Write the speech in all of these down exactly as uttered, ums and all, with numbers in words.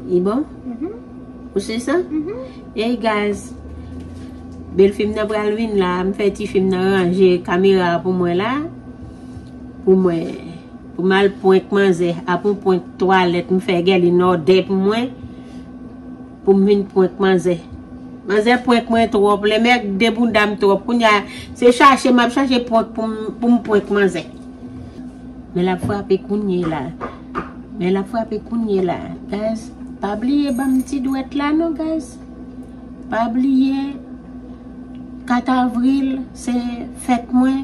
Li bon? Ou se sa? Hey guys, bèl fi m nan pral vin la. M fè ti fi m nan ranje kamera a pou mwen la. Pou mwen, pou m al prank manzè. Apre yon prank twalèt, m fè gèl in òdè pou mwen. Pou m vin prank manzè. Manzè prank mwen twòp. Lè m de bounda m twòp. Kounye a, se chache m ap chache prank pou m, pou m prank manzè. Men l ap frape kounye la. Men l ap frape kounye la. Guys, pa bliye ban m ti dwèt la non, guys. Pa bliye, kat avril, se fèt mwen.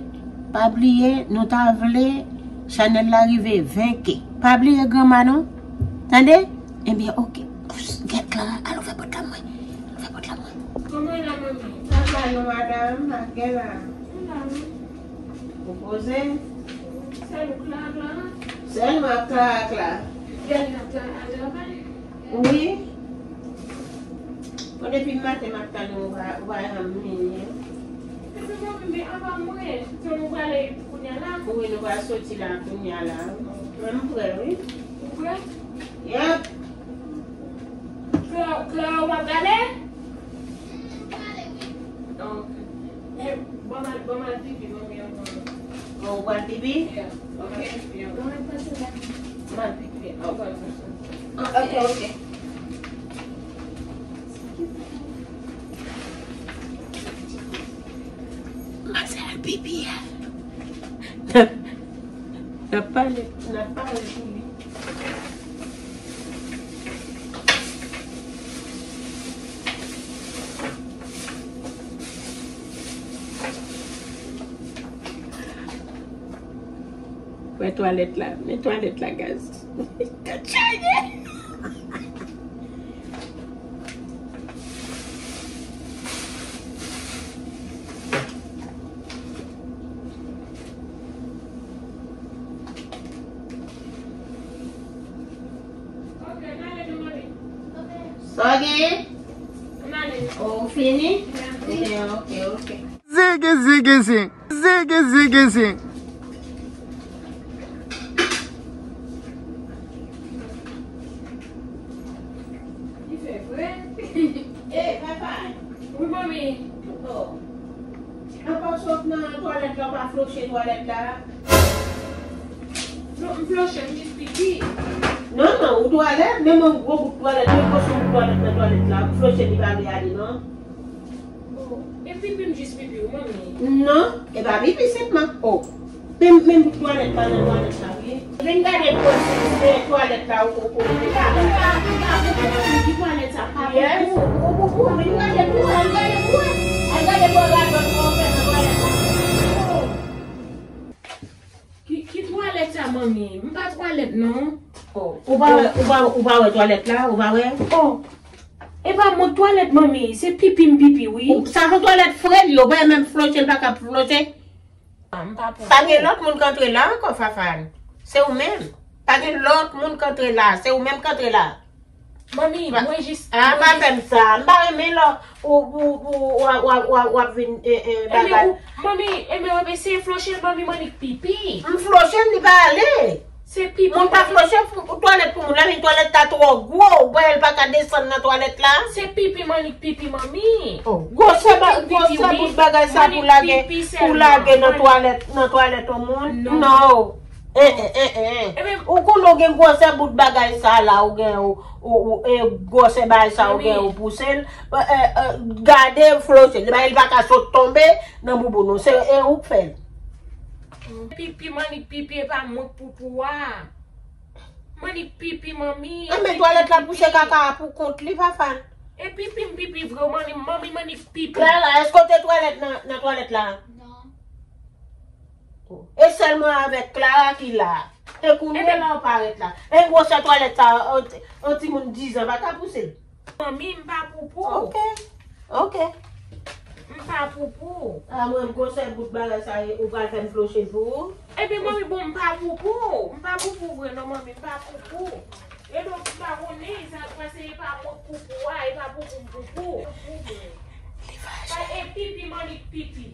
Pa bliye, nou ta vle chanèl la rive ven K. Pa bliye granma non. Tande? Ebyen, oke. Gèt Clara, al ouvè pòt la mwen. Ouvè pòt la mwen. Kòman la, manmi? Sa va non, madanm? Ak gè la? Ou poze? Sèl ou Clara, Clara? Sèlman Clara, Clara. Gèt la, Clara, travay? Wi. Bon, depi maten m ap tann ou, ou pa, ou pa janm vini. Epi manmi, men anba mwen, se nou prale kounye a la? Wi, nou pral soti la kounye a la. Mwen, m prè, wi. Ou prè? Yep. Cla-, Clara, w ap prale? Ok. Eh, ban m al, ban m al pipi, manmi, ankò. Bon, ou pral pipi? Yeah. Ok. Ban m al pase la. M al pipi. Ok. Ok, ok. Manzè al pipi a. N ap pale, n ap pale pou li. Wè twalèt la, men twalèt la, guys. Tèt chaje. Sa w gen? Oh, ou fini? Ok, ok, ok. Zigi, zigi, zing. Zigi, zigi, zing. Li fè vre. Eh, papa. Wi, manmi. Oh. Apa w sot nan twalèt la, w pa floche twalèt la? Non, m floche, m jis pipi. Non, non, ou twalèt, menm yon gwo bout twalèt, menm gwo bout twalèt nan twalèt la, ou floche li pa vle ale, non? Oh, e pipi m jis pipi, wi, manmi. Non, e pa pipi senpman. Oh. Menm, menm twalèt pa nan twalèt la, wi. Vin gade pou e twalèt la ou, ou, ou, ou. Li pa, li pa, li pa pou ou. Ki twalèt sa pa pou ou? Yes. Ou, ou, ou, vin gade pou, al gade pou. Al gade pou radòt ou fè nan twalèt la. Oh. Ki, ki twalèt sa, manmi? M pa twalèt, non. Oh, ou pa wè, ou pa, ou pa wè twalèt la? Ou pa wè? Oh. E pa mòd twalèt, manmi. Se pipi m pipi, wi. Ou, sa se twalèt fre li, ou pa menm floche, l pa ka floche. Ah, m pa pou. Pa gen lòt moun k antre la ankò, Fafane. Se ou menm. Pa gen lòt moun k antre la. Se ou menm k antre la. Manmi, mwen jis, ah, mwen pa jis fè m sa. M pa renmen lè w, w, w, w, w, w, w, w ap vin, eh, eh, bagay. Ebyen, ou, manmi, ebyen, w ap eseye floche l, manmi, m annik pipi. M floche l, li pa ale. Se pipi. Moun pa floche pou, pou twalèt pou moun. Lè vin twalèt la twò gwo, ou wè l pa ka desann nan twalèt la. Se pipi, m annik pipi, manmi. Oh, gwosè ba-, gwosè bout bagay sa pou lage, pou lage nan twalèt, nan twalèt yon moun? Non. Non. Eh, eh, eh, eh. Ou konnen w gen gwosè bout bagay sa la, ou gen, ou, ou, ou, e gwosè bagay sa, ou gen, ou pouse l. Eh, eh, eh, gade floche, li pa ka sot tonbe nan bouboun ou. Se, e ou k fè l. Pipi, m annik pipi, e pa mwen k poupou a. M annik pipi, manmi. Anben twalèt la pouse kaka a pou kont li, Fafane. E pipi m pipi vre, manmi, manmi, m annik pipi. Clara, èske w te twalèt nan, nan twalèt la? Non. E sèl mwen avèk Clara ki la. E kounye la ou parèt la. E gwosè twalèt sa, yon ti, yon timoun diz an pa ka pouse l. Manmi, m pa poupou. Ok. Ok. M pa poupou. A, mwen, gwosè bout bagay sa, ou pral fè m floche l pou ou? Ebyen, manmi, bon, m pa poupou. M pa poupou vre, non, manmi, m pa poupou. E donk, m pa konnen, sa k pase, e pa mwen k poupou a, e pa poupou m poupou. Li fache. E pipi, m annik pipi.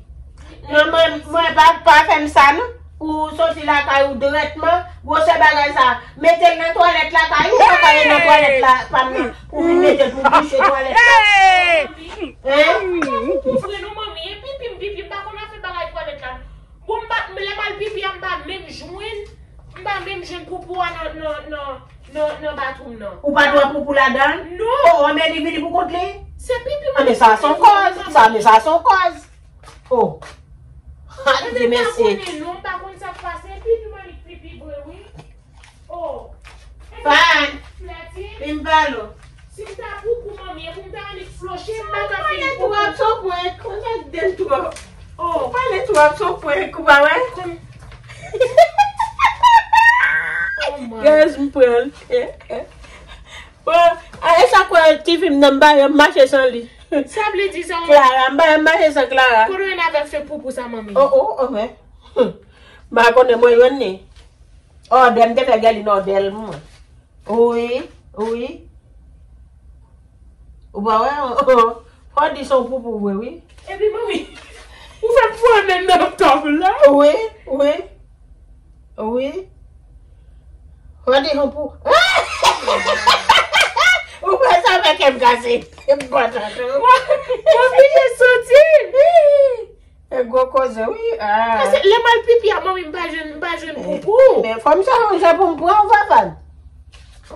Non, mwen, mwen pa, pa fè m sa, non. Ou soti lakay ou drètman, gwosè bagay sa. Mete l nan twalèt lakay ou, pa ka al nan twalèt la, pa m nan, pou vin mete l pou bouche twalèt la. Hein? Ou vre non, manmi, e pipi m, pipi m, pa konn afè bagay twalèt la. Bon, m pa, lè m al pipi a, m pa menm jwenn, m pa menm jwenn poupou a nan, nan, nan, nan, nan bathroom nan. Ou pa t wè poupou ladan l? Non. Oh, men li vini pou kont li? Se pipi m. Ah, men sa se yon kòz. Sa, men sa se yon kòz. Oh. Ha, Dye mèsi. M pa konnen non, m pa konn sa k pase. Pipi m annik pipi vre, wi. Oh. Fine. Flèti. Vin pale. Si m ta poupou manmi, e pou m ta annik floche, m pa ka fin poupou. Ou pale twòp, se yon prank. Ou pale twòp, se yon prank, ou pa wè? Oh, man. Guys, m pran l. Eh, eh. Bon, a, e sa kwè ti fi m nan, m pa janm mache san li. Sa vle di sa. Clara, m pa janm mache san Clara. Kote w jwenn avèk fèk poupou sa, manmi? Oh, oh, oh, men. M pa konnen mwen jwenn li. Odè, m te fè gèlin odè l, mwen. Wi, wi. Ou pa wè, oh, oh. Fò di se yon poupou vre, wi. Epi, manmi, ou fè m fò menm nan tòm la. Wi, wi. Wi. Fò di se yon pou. Ou wè sa fè kè m kase. M kontan tou. Mwen, mwen oblije soti. E gwo koze, wi. Ah. Paske lè m al pipi a, manmi, m pa jwenn, m pa jwenn poupou. Men fò m chanje yon jan pou m pran w, Fafan.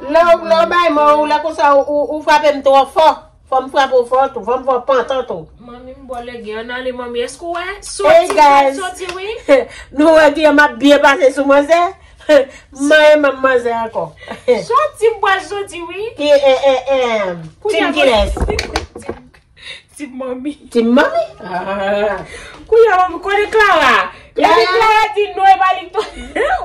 Lè w, lè w bay mwen, ou lè konsa, ou, ou, ou frape m twò fò. Fò m frape w fò tou, fò m fè w pantan tou. Manmi, m bò lègè, ann ale, manmi. Èske w wè? Soti, m pral soti, wi. Nou wè Guillaume ap byen pase sou manzè? M manyen manm manzè ankò. Soti, m pral soti, wi. Ki, eh, eh, eh, Team kilès? Team manmi. Team manmi? Ah. Kounye a, manmi, konnen Clara. Epi Clara di non, e pa li k tou.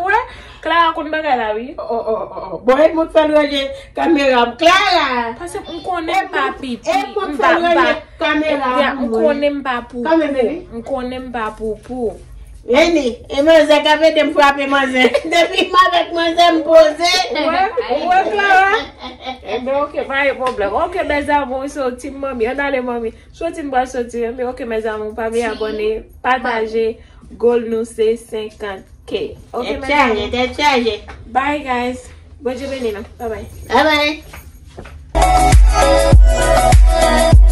Wè, Clara konn bagay la, wi. Oh, oh, oh, oh. Bon, e mwen k fè l ranje kamera m. Clara! Paske m konnen m pa pipi. E mwen k fè l ranje kamera m. M konnen m pa poupou. Kanmenm, baby. M konnen m pa poupou. Vini, e manzè k ap ede m frape manzè. Depi m avèk manzè, m poze. Wè, wè, Clara. Enben, ok, pa gen pwoblèm. Ok, mes amours, so, team manmi. Ann ale, manmi. Soti, m pral soti, enben, ok, mes amours, pa bliye abòne, pataje. Goal nou se senkant K. Ok, mes amours. Tèt chaje, tèt chaje. Bye, guys. Bondye beni nou. Bye bye. Bye bye.